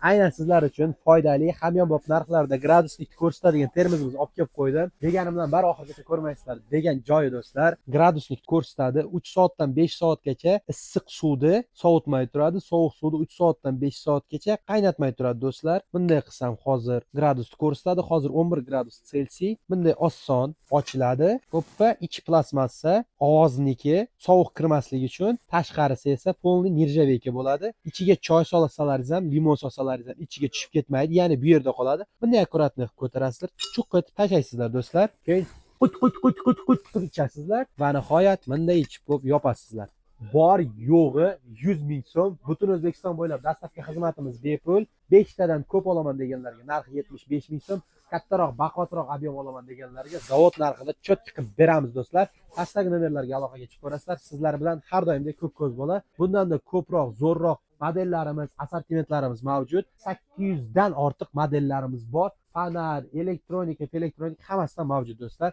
Aynan sizlar uchun foydali, hamyonbop narxlarda градусник ko'rsatadigan termosimizni olib kelib qo'ydim. Deganimdan bari oxirigacha ko'rmaysizlar degan joyi, do'stlar. Градусник ko'rsatadi. 3 soatdan 5 soatgacha issiq suvni sovutmay turadi. Sovuq suvni 3 soatdan 5 soatgacha qaynatmay turadi, do'stlar. Bunday qilsam, hozir gradusni ko'rsatadi. Hozir 11 gradus Selsiy. Bunday oson ochiladi. Oppa, ichi plastmassa, ovozniki, sovuq kirmasligi uchun, tashqarisi esa полный нержавейка bo'ladi. Ichiga choy solsalaringiz ham, limon solsalaringiz ham ichiga tushib ketmaydi, ya'ni bu yerda qoladi. Bunday аккуратно qilib ko'tarasizlar, chuq etib tashlaysizlar, do'stlar. Keyin qut qut qut qut qut qilib ichasizlar va nihoyat bunday ichib bo'lib yopasizlar. Bor yo'g'i 100 ming so'm. Butun O'zbekiston bo'ylab доставка xizmatimiz bepul. 5 tadan ko'p olaman deganlarga narxi 75 ming so'm. Kattaroq, baquvvatroq объем olaman deganlarga zavod narxida чётко qilib beramiz, do'stlar. Pastdagi nomerlarga aloqaga chiqib ko'rasizlar. Sizlar bilan har doimdek ko'k ko'z bola. Bundanda ko'proq, zo'rroq modellarimiz, assortimentlarimiz mavjud. 800 dan ortiq modellarimiz bor. Fonar, elektronika, elektronika hammasidan mavjud, do'stlar.